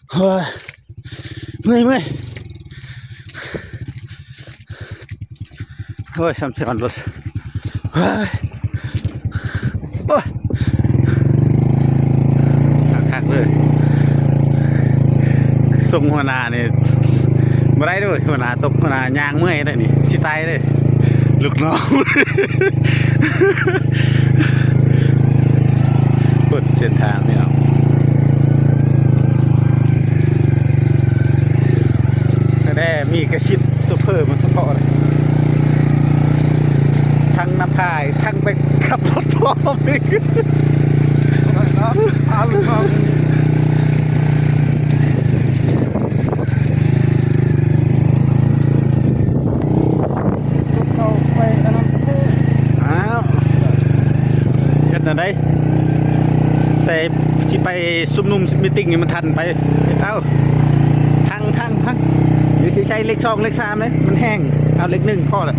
ໂອ້ຍ ເມື່ອຍ ເມື່ອຍ ໂອ້ຍ ຊ້ຳແຕ່ມັນລົດ ໂອ້ຍ ໂອ້ຍ ຄັກໆເລີຍ ສົ່ງຫົວໜ້ານີ້ບໍ່ໄດ້ເດີ້ ຫົວໜ້າຕົກ ຫົວໜ້າຍ່າງເມື່ອຍໄດ໋ນີ້ ຊິຕາຍເດ້ ລູກນ້ອງ ເບິ່ງເສັ້ນທາງພີ່ນ້ອງ ແຕ່ມີກະຊິດໂຊເຟີມາສະເພາະ ທັງນຳພາຍ ທັງໄປຂັບລົດພວກນີ້ ໄດ້ເນາະ ພາລູກນ້ອງ ເຂົາໄປອັນນັ້ນ ອ້າວ ເຮັດແນວໃດ ແຊບ ຊິໄປຊຸມນຸມມີດຕິ້ງໃຫ້ມັນທັນໄປ ເອົາ ທັງ ທັງ ທັງ ດຽວຊິໃສ່ເລກສອງເລກສາມເດ້ ມັນແຮງ ເອົາເລກໜຶ່ງພໍລະ.